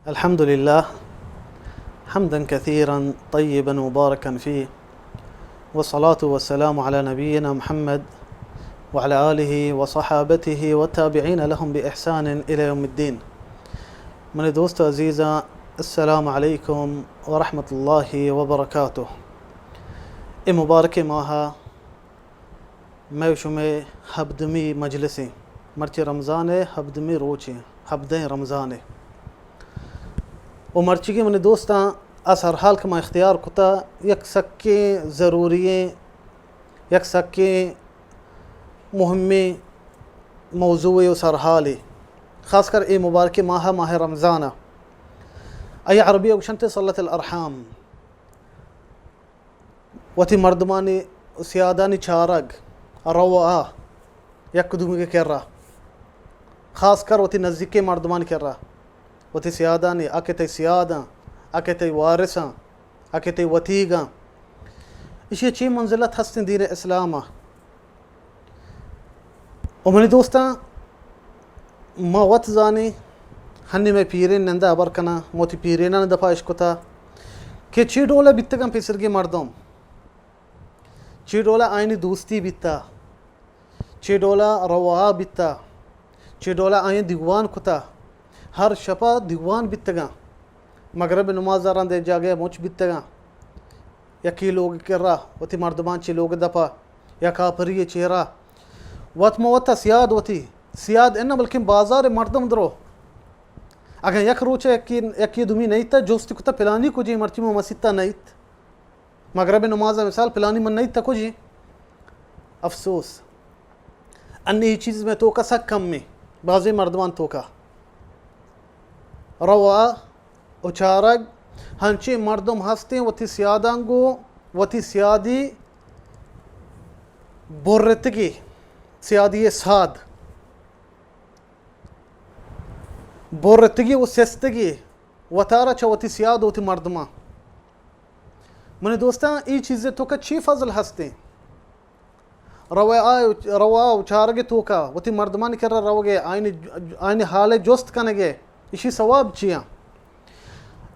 الحمد لله، حمدا كثيرا طيبا مباركا فيه، والصلاة والسلام على نبينا محمد وعلى آله وصحابته والتابعين لهم بإحسان إلى يوم الدين. منی دوست عزیزاں، السلام علیکم ورحمۃ اللہ وبرکاتہ۔ اے مبارکیں ماہ ءَ مئے شمئے ہبدمی مجلسیں، مرچی رمضان ءِ ہبدمی روچیں، ہبدہیں رمضان ءِ۔ و مرچیگیں منی دوستاں، آ سرحال کہ ما اختیار کتا، یک سکیں ضروری ایں، یک سکیں مہمیں موضوعے و سرحالے، خاص کر اے مبارکیں ماہ، ماہ رمضان ءَ۔ آئی عربی ءَ گوشنت صلۃ الارحام۔ وتی مردمانی، سیادانی چارگ، روا یک دومی کے کرا، خاص کر وتی نزدیکیں مردمانی کرا، وتی سیادانی، آ کہ تئی سیاداں، آ کہ تئی وارثاں، آ کہ تئی وتیگاں۔ ایشی چی منزلت ہستیں دین اسلام ءَ؟ و منی دوستاں، ما وت زانیں، ہنی مئے پیرین نندہ ہبر کناں، ما وتی پیرینانی دپا اشکتا کہ چی ڈولا بیتگاں پیسرگی مردم، چی ڈولا آئینی دوستی بیتا، چی ڈولا روا بیتا، چی ڈولا آئین دیوان کتا، ہر شپا دیوان بیتگاں، مغرب نماز رند جاگہ مچ بیتگاں، یکی لوگ کرا، وتی مردمان چی لوگ دپا، یا کاپری چیرا۔ وت ما وتا سیاد وتی، سیاد انہ بلکن بازار مردم درو۔ اگاں یک روچ یکی، یکی دومی نیت، جست کتا پلانی کجی، مرچی ما مسیتا نیت۔ مغرب نماز مثال پلانی من نیت کجی۔ افسوس۔ انی چیز میں توکا سک کم میں، بازی مردمان توکا۔ روا و چارگ ہنچیں مردم ہستیں وتی سیاداں گوں وتی سیادی برتگی، سیادی ساد برتگی و سستگی وتارا چہ وتی سیاد و وتی مردماں۔ منی دوستاں، ای چیزے توکا چی فضل ہستیں؟ روا، روا و چارگ توکا وتی مردمانی کرا روگے، آئینی، آئینی حال جست کنگے، اشی ثواب چیاں؟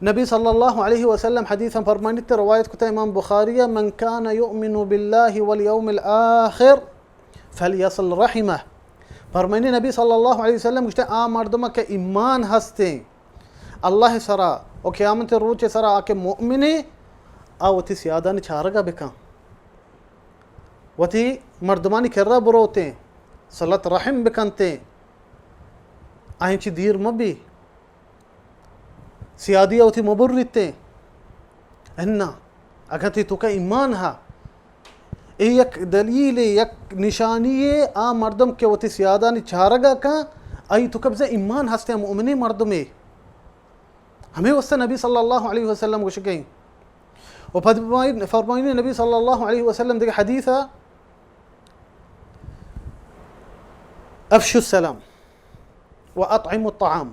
نبی صلی اللہ علیہ وسلم حدیثاں فرمانیت، روایت کتا امام بخاری، من کان یؤمن باللہ والیوم الآخر فلیصل رحمہ۔ فرمانی نبی صلی اللہ علیہ وسلم گوشتے، آ مردم کہ ایمان ہستیں اللہ سرا و قیامت روچ سرا، آ کہ مؤمنے، آ وتی سیادانی چارگا بکن۔ وتی مردمانی کرا بروتیں، صلت رحم بکنتیں، آئیں چی دیر مبی، سیادی وتی مبریتیں۔ انا، اگاں تی توکا ایمان ہا، اے یک دلیل، یک نشانی، آ مردم کہ وتی سیادانی چارگا کن، آئی توکا بزاں ایمان ہستیں، مؤمنیں مردمے۔ ہمے واسطہ نبی صلی اللہ علیہ وسلم گوشگیں۔ و پد فرمائنی نبی صلی اللہ علیہ وسلم دیگہ حدیث، افشوا السلام و اطعموا الطعام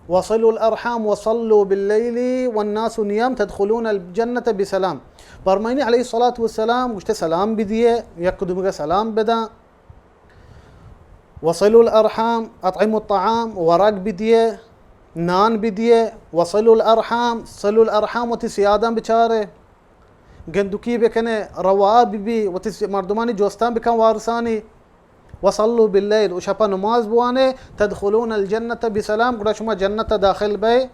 وصلوا الارحام وصلوا باللیل والناس نیام تدخلون الجنة بسلام۔ فرمائنی علیہ الصلاة والسلام گوشتے، سلام بدیے، یک دومگا سلام بداں، وصلوا الارحام، اطعموا الطعام، ورگ بدیے، نان بدیے، وصلوا الارحام، صلوا الارحام، وتی سیاداں بچارے، گندکی بکنے، روا ببی، وتی س-، مردمانی جوستاں بکن وارسانی، وصلوا باللیل، و شپا نماز بوانے، تدخلون الجنة بسلام، گڑا شما جنت داخل بئے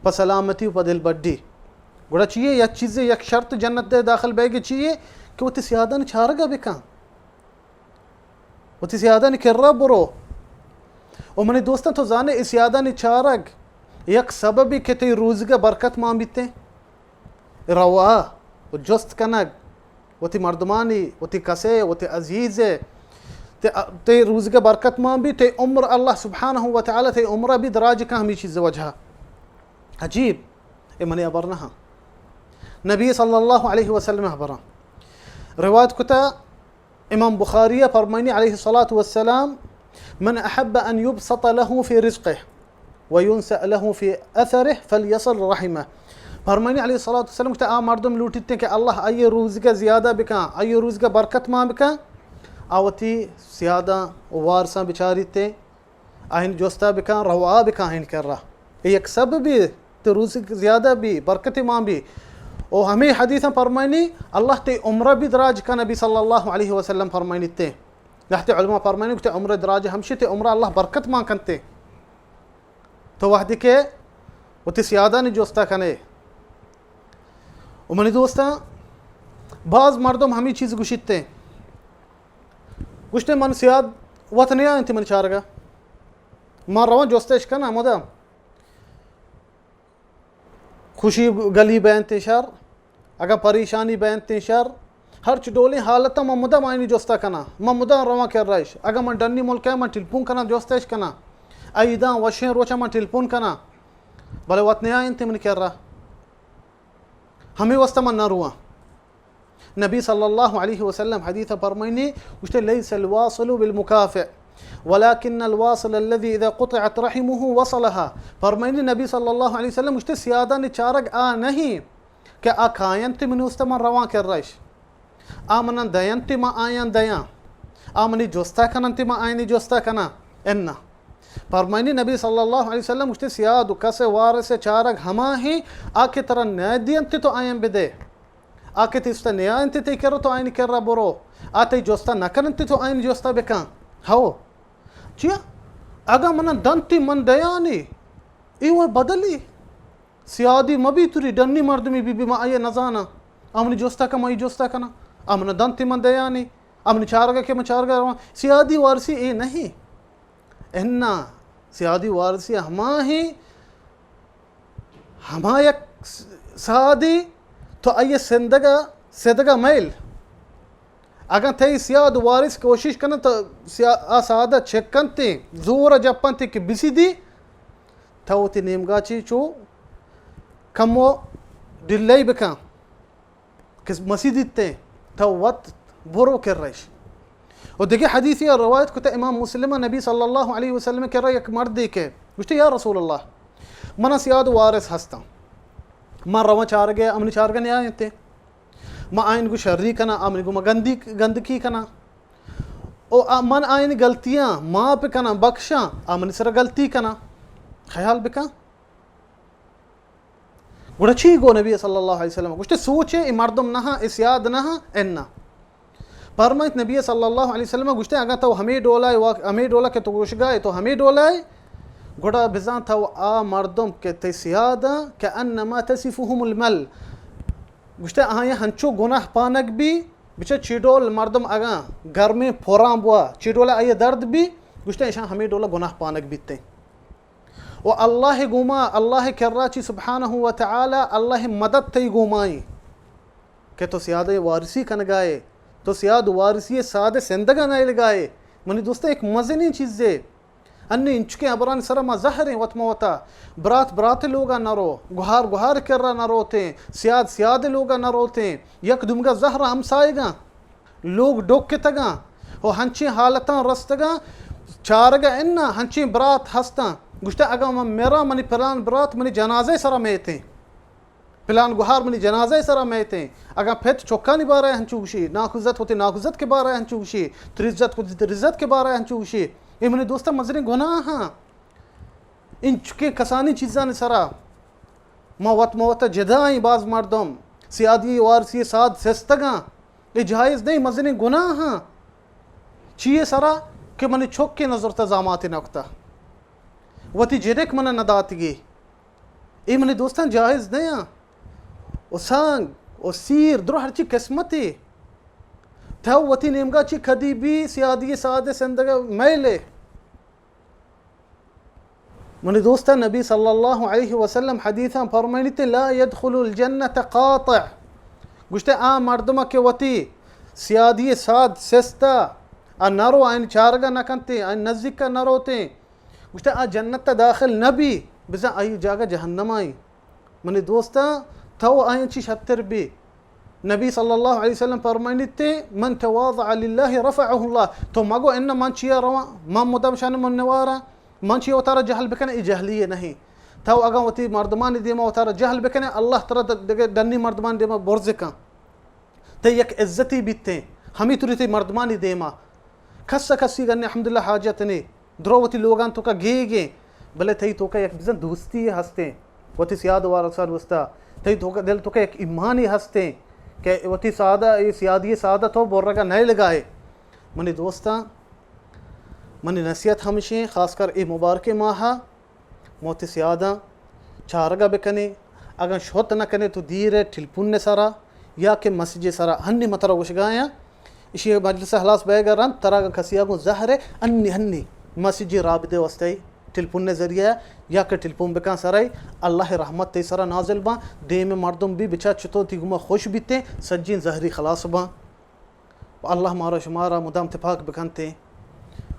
پہ سلامتی و پہ دلبڈی۔ گڑا چیے؟ یک چیزے، یک شرط جنت دے داخل بئیگے چیے؟ کہ وتی سیادانی چارگا بکن۔ وتی سیادانی کرا برو۔ و منی دوستاں، تو زانے، اے سیادانی چارگ یک سببی کہ تئی روزگا برکت مان بیتیں۔ روا و جست کنگ وتی مردمانی، وتی کسے، وتی عزیزے، تئی، تئی روزگا برکت مان بی، تئی عمر اللہ سبحانہ و تعالی تئی عمرا بی دراج کن ہمی چیز وجہا۔ عجیب، اے منی ہبر نہ۔ نبی صلی اللہ علیہ وسلم ہبراں روایت کتا، امام بخاری فرمائنی علیہ الصلاة والسلام، من احب ان یبسط له فی رزقه و ینسأ له فی اثره فلیصل رحمه۔ فرمائنی علیہ الصلاة والسلام گوشتے، آ مردم لوٹیتیں کہ اللہ آئی روزگا زیادہ بکن، آئی روزگا برکت مان بکن، آ وتی سیاداں و وارساں بچاریتیں، آہن جستا بکن، روا بکن آہن کرا۔ اے یک سببے، تئی روزی زیادہ بی، برکت مان بی۔ او ہمے حدیثاں فرمائنی، اللہ تئی عمرہ بھی دراج کن، نبی صلی اللہ علیہ وسلم فرمائنی تے۔ لہتے علماء فرمائنی کہ تئی عمرہ دراج ہمشی، تئی عمرہ اللہ برکت مان کنتے۔ تو وہدے کہ وتی سیادانی جستا کنے۔ و منی دوستاں، باز مردم ہمے چیز گوشیت تے۔ گوشتے من سیاد وت نیا انت منی چارگا۔ ما رواں جستش کناں مدام۔ خوشی گلی بینت شر، اگاں پریشانی بینت شر، ہرچ ڈولیں حالتاں من مدام آئینی جستا کناں، من مدام رواں کرا اش۔ اگاں من ڈنی ملکا من ٹیلیفون کناں، جستش کناں۔ عیداں وشیں روچاں من ٹیلیفون کناں، بلے وت نیا انت منی کرا۔ ہمے واسطہ من نہ رواں۔ نبی صلی اللہ علیہ وسلم حدیث فرمائنی، گوشتے، "لیس الواصل بالمکافئ، ولکن الواصل الذی اذا قطعت رحمہ وصلها۔" فرمائنی نبی صلی اللہ علیہ وسلم گوشتے، سیادانی چارگ آ نہیں کہ آ کاینت منی واسطہ من رواں کرا اش۔ آ منا دینت من آیاں دیاں۔ آ منی جستا کننت من آیانی جستا کناں۔ انا۔ فرمائنی نبی صلی اللہ علیہ وسلم گوشتے، سیاد و کس وارث چارگ ہما ہیں، آ کہ ترا نہ دینت تو آیاں بدے۔ آ کہ تئی جستا نیاینت تئی کرا تو آیانی کرا برو۔ آ تئی جستا نکننت تو آیانی جستا بکن۔ ہو۔ چیا؟ اگاں منا دنتی من دیانی، اے وَ بدلی۔ سیادی مبی توری ڈنی مردمی بی بی ما آئی نزاناں۔ آ منی جستا کن، ما آئی جستا کناں۔ آ منا دنتی من دیانی۔ آ منی چارگا کہ من چارگا رواں۔ سیادی وارثی اے نہیں۔ انا، سیادی وارثی ہما ہیں، ہما یک سادے تو آئی سندگا، سدگا میل۔ اگاں تئی سیاد وارث کوشش کنن تو سیا-، آ سادہ چکنتے، زور جپنتے کہ بسی دی، تو وتی نیمگا چی چو کمو ڈلئی بکن۔ کہ مسیت دیتے، تو وت برو کرا اش۔ و دگہ حدیثی روایت کتا امام مسلم، نبی صلی اللہ علیہ وسلم کرا یک مردے کہ گوشتے، یا رسول اللہ، منا سیاد وارث ہستاں۔ من رواں چارگے، آ منی چارگا نیاینتے۔ من آئین گو شری کناں، آ منی گو ما گندی، گندکی کناں۔ او آ من آئین غلطیاں معاف کناں، بخشاں، آ منی سرا غلطی کناں۔ خیال بکن۔ گڑا چی گو نبی صلی اللہ علیہ وسلم؟ گوشتے، سوچے، اے مردم نہ، اے سیاد نہ، انا۔ پرمائیت نبی صلی اللہ علیہ وسلم گوشتے، اگاں تو ہمے ڈولا ئے، واق-، ہمے ڈولا کہ تو گوشگا ئے، تو ہمے ڈولا ئے، گڑا بزاں تو آ مردم کہ تئی سیاد، کہ انما تصفهم المل۔ گوشتے، آیاں ہنچو گناہ پانگ بی، بچہ چی ڈول مردم اگاں گرمیں پراں بوا، چی ڈولا آئی درد بی، گوشتے، اشاں ہمے ڈولا گناہ پانگ بیتے۔ و اللہ گوما، اللہ کرا چی سبحانہ و تعالی، اللہ مدد تئی گومائیں کہ تو سیاد وارثی کنگائے، تو سیاد وارثی ساد سندگا نیلگائے۔ منی دوستاں، ایک مزنیں چیزے۔ انی انچکیں ابرانی سرا ما زہریں وت ما وتا۔ برات برات لوگا نرو، گہار گہار کرا نروتیں، سیاد سیاد لوگا نروتیں، یک دومگا زہر ہمسائگاں۔ لوگ ڈوک کتگاں و ہنچیں حالتاں رستگاں، چارگا انا ہنچیں برات ہستاں۔ گوشتہ، اگاں من مراں، منی پلان برات منی جنازہ سرا میتیں، پلان گہار منی جنازہ سرا میتیں۔ اگاں پت چکانی بارہ ہنچو گوشی، ناکوزت وتی ناکوزت کے بارہ ہنچو گوشی، تریزت وتی تریزت کے بارہ ہنچو گوشی، اے منی دوستاں مزنیں گناہاں۔ انچکیں کسانی چیزانی سرا ما وت ما وتا جدائیں، باز مردم سیادی وارثی ساد سستگاں۔ اے جائز نہیں، مزنیں گناہاں۔ چیئے سرا کہ منی چکے نظر تا زاماتے نکتا، وتی جنک منا نداتگی۔ اے منی دوستاں جائز نہیں۔ و سانگ و سیر درو ہرچی قسمتی۔ تو وتی نیمگا چی کدی بھی سیادی ساد سندگا میلے۔ منی دوستاں، نبی صلی اللہ علیہ وسلم حدیثاں فرمائنیت، لا يدخل الجنة قاطع۔ گوشتے، آ مردمہ کہ وتی سیادی ساد سستا، آ نرو آئین چارگا نکنتے، آئین نزدیکا نروتے، گوشتے، آ جنت داخل نبی، بزاں آئی جاگہ جہنمائیں۔ منی دوستاں، تو آیاں چی شتر بی۔ نبی صلی اللہ علیہ وسلم فرمائنیت، من تواضع للہ رفعہ اللہ۔ تو مگو ان من چیا رواں، من مدام شان من نواراں، من چیا وتارا جہل بکن، اے جہلی نہیں۔ تو اگاں وتی مردمانی دیما وتارا جہل بکنے، اللہ ترا د-، دگہ ڈنی مردمانی دیما برز کن۔ تئی یک عزتی بیتیں، ہمے توری تئی مردمانی دیما۔ کس ء کسی گنے الحمدللہ حاجت نے۔ درو وتی لوگان توکا گیگیں۔ بلے تئی توکا یک بزن دوستی ہستیں، وتی سیاد وارسان وستا، تئی توکا، دل توکا یک ایمانی ہستیں کہ وتی سادہ، اے سیادی سادہ تو برگا نئے لگائے۔ منی دوستاں، منی نصیحت ہمشیں، خاص کر اے مبارکیں ماہا ما وتی سیاداں چارگا بکنیں۔ اگاں شت نہ کنے تو دیر ٹیلیفون سرا یا کہ میسج سرا، ہنی مترا گوشگایاں، اشی مجلس ہلاس بیگا رند، ترا اگاں کسی گوں زہرے، ہنی ہنی میسج رابطے واسطے ٹیلیفون ذریعہ یا کہ ٹیلیفون بکن سرے، اللہ رحمت تئی سرا نازل باں، دیم مردم بی بچار چتو تی گما خوش بیتیں، سجین زہری خلاص باں۔ و اللہ مارا شمارا مدام تپاک بکنتیں۔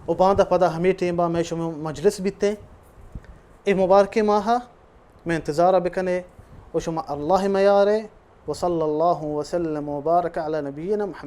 و باندا پدا ہمے ٹیم با مئے شما مجلس بیتیں۔ اے مبارکیں ماہا مئے انتظارا بکنے و شما اللہ میارے۔ وصلی اللہ وسلم وبارک علی نبینا محمد۔